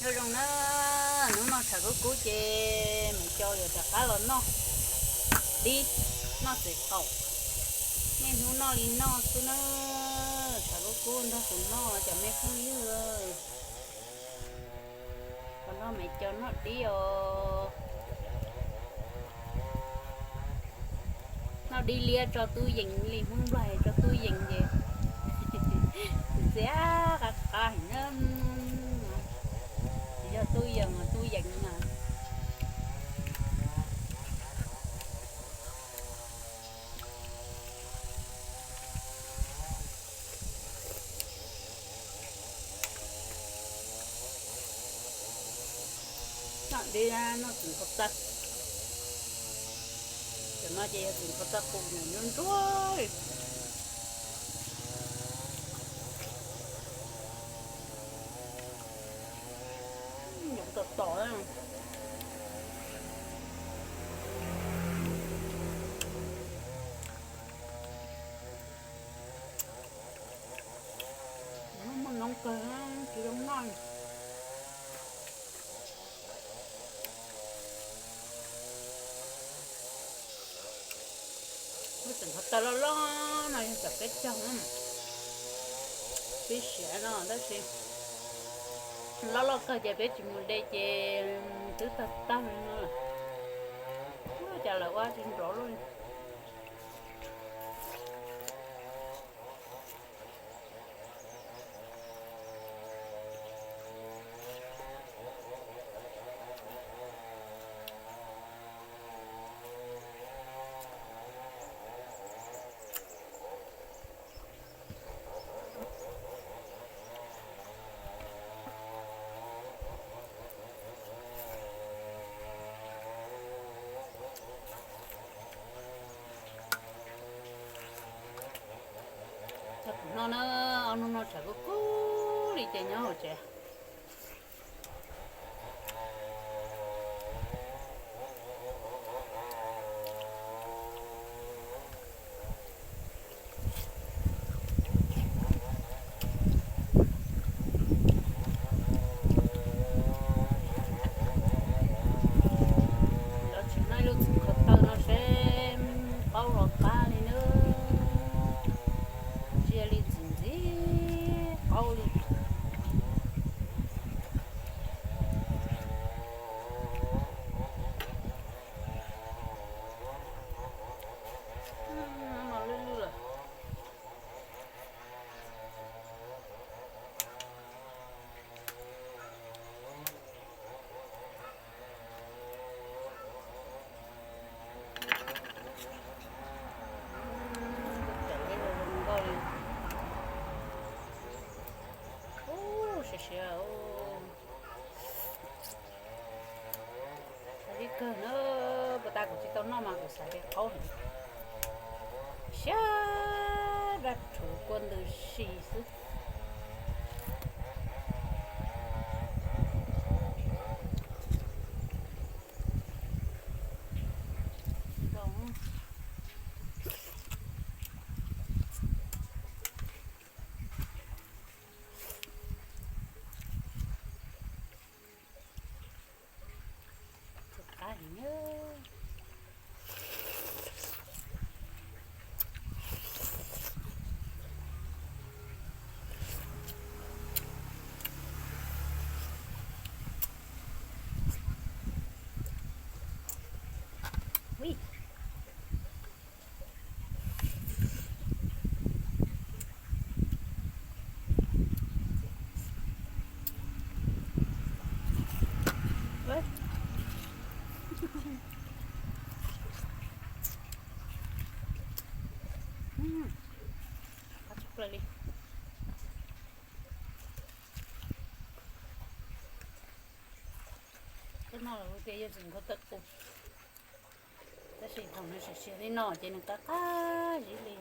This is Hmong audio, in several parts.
Nyob zoo na, hnub no tshav kub kub ces Maiv Cau yuav rov qab los noj dib, noj txiv qaum. Niaj hnub noj li noj xwb na, tshav kub kub nrog tus noj cov me phooj ywg. Los nrog Maiv Cau noj dib os. Noj dib liab tso tub yees li, Hmoob Nplog tso tub yees ces ntxiab qab qab heev na. Tsis yog tub yees, tub yees na. Noj dib, noj txiv qhuav taw. Cov no ces yog txiv qhuav taw qus, nws nruab nruab li. Nyob tom tom na. Muaj noob kawg, tsis zoo noj. Lub txiv qhuav taw loj loj no yog cov peb caug na, pib siav no tab sis loj loj kawg ces peb tsis mus de ces twb tawg tawg no lawm. Ua cas lawv ua tsis nrov luaj li. Thaum kuv noj na, ob hnub no tshav kub kub li ces nyob hauv tsev. Los tsis noj ib lub txiv qhuav taw no seb qaub los qab li nawb. Ntsia li ntxim ntxim qaub li. Lwj lwj lawm. Ub, siav siav. Xav dib kawg na, puas tas kuv tsis tau noj mas kuv xav tias qaub heev. Siab dab rhuv kua ntws si xwb. Qab heev. Qab tshaj plaws li. Koj noj los tias yog txiv qhuav taw qus, tab sis thaum nws siav siav li no ces nws qab qab zib li.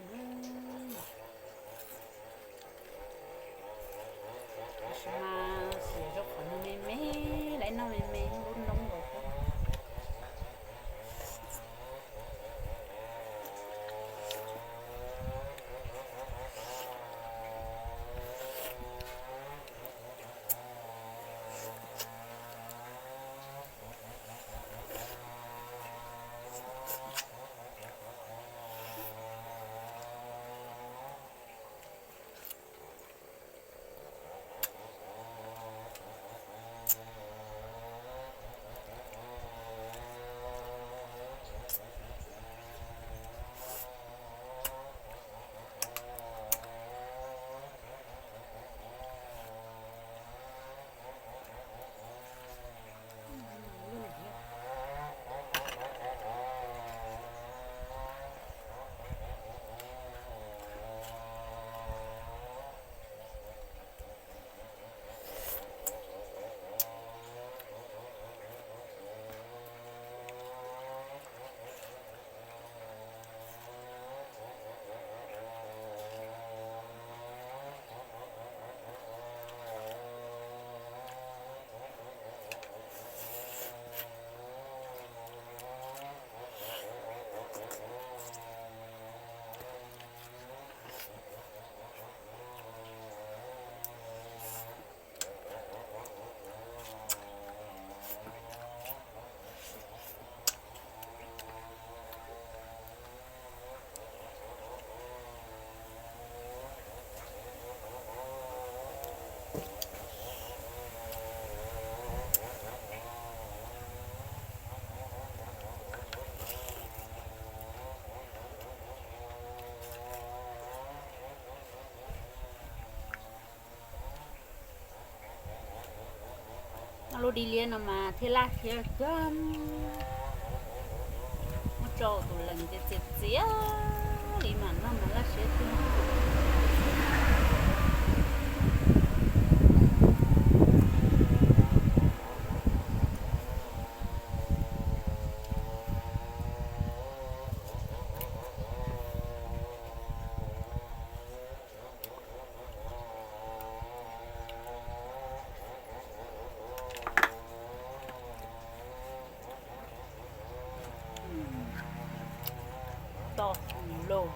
Tab sis mas xav zaum qhov nws me me, lawv noj me me lub noob nkaus xwb. Lub dib liab no mas thiaj laj siab kawg. Muab tso tus lees ces txias txias li mas noj mas laj siab tiag. To lauj.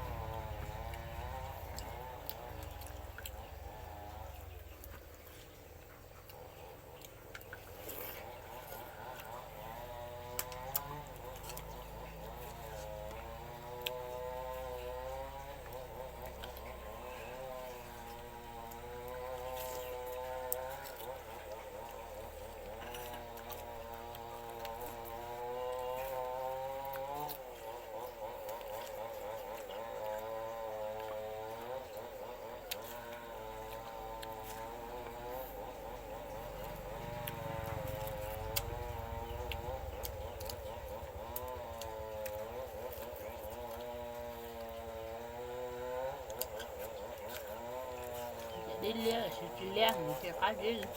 Dib liab los sis tsis liab heev ces qab zib li.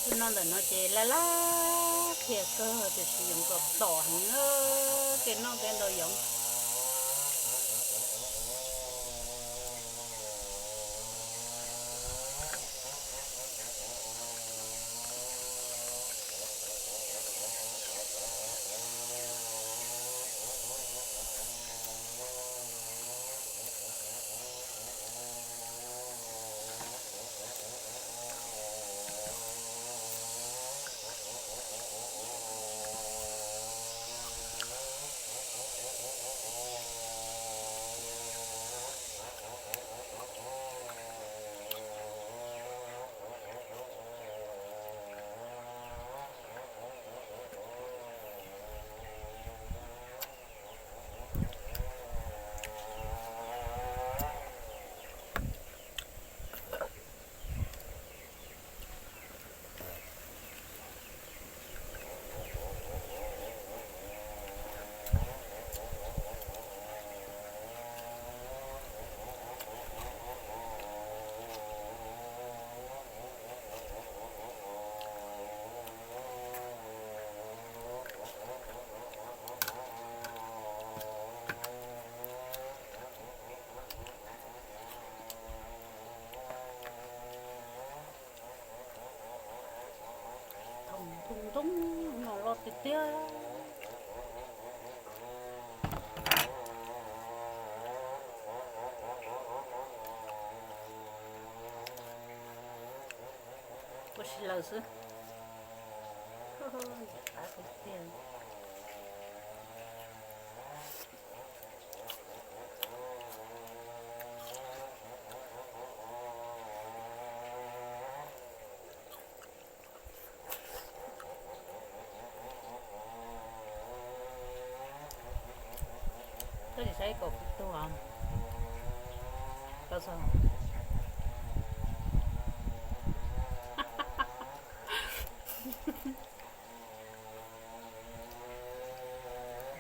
Tus no ntawm no ces laj laj qhia kawg tiam sis yoov kom tom heev, kev noj kev ntau yoov. Thaum ntoo ntoo no loj tiag tiag. Ua si lawm xwb. Ntxim qab tiag tiag. Koj tsis saib kom kuv tuag. Tau txog.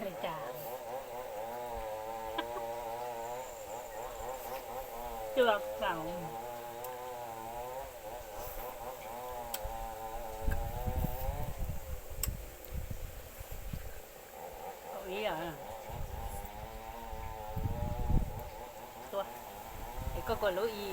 Li cas? Cua kaum. Kaum ib os. Tua. Es koj kua lub i.